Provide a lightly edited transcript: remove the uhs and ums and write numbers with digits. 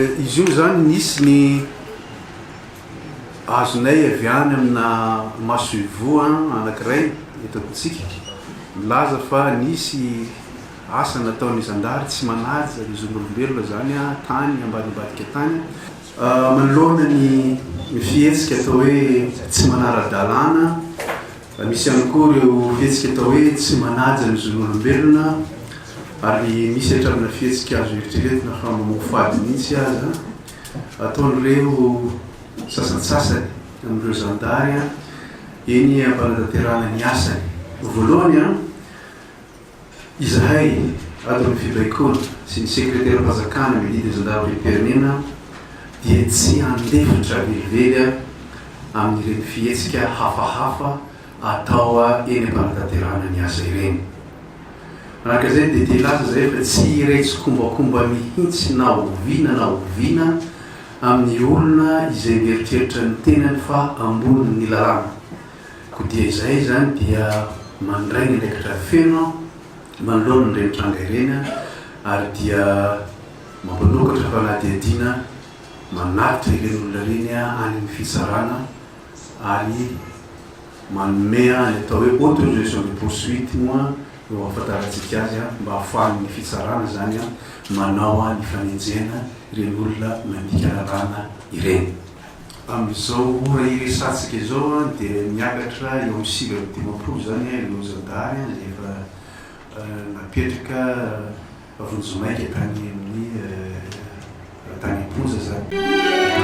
Izy io izany nisy ny azonay avy any amina masoivoho anankiray eto amintsika milaza fa nisy asa nataon'ny zandary tsy manaja ny zon'olombelona izany tany ambadimbadika tany. Manoloana ny fihetsika atao hoe tsy manara-dalàna, misy ihany koa ireo fihetsika atao hoe tsy manaja ny zon'olombelona ary misy hatramina fihetsika azo eritreretina fa mamoafady mihitsy aza ataon'ireo sasantsasany amin'ireo zandary eny am-panatanterahana ny asany. Voalohany, Izahay ato amin'ny fibaikoana sy ny sekreteram-panjakana miadidy ny zandarimariam-pirenena dia tsy handefitra velively amin'ireny fihetsika hafahafa atao eny am-panatanterahana ny asa ireny. Manaraka izay dia te hilaza izahay fa tsy hiray tsikombakomba mihitsy na oviana na oviana amin'ny olona izay mieritreritra ny tenany fa ambonin'ny lalàna. Koa dia izahay izany dia mandray ny andraikitra feno manoloana ireny tranga ireny ary dia mampanokatra fanadihadiana manatitra ireny olona ireny any amin'ny fitsarana ary manome ny atao hoe autorisation de poursuite moa no ahafantarantsika azy mba ahafahan'ny fitsarana izany manao ny fanenjehana ireny olona nandika lalàna ireny. Amin'izao ora iresahantsika izao dia miakatra eo amin'ny 59 izany ireo zandary izay efa napetraka vonjimaika tany amin'ny tany am-ponja izany.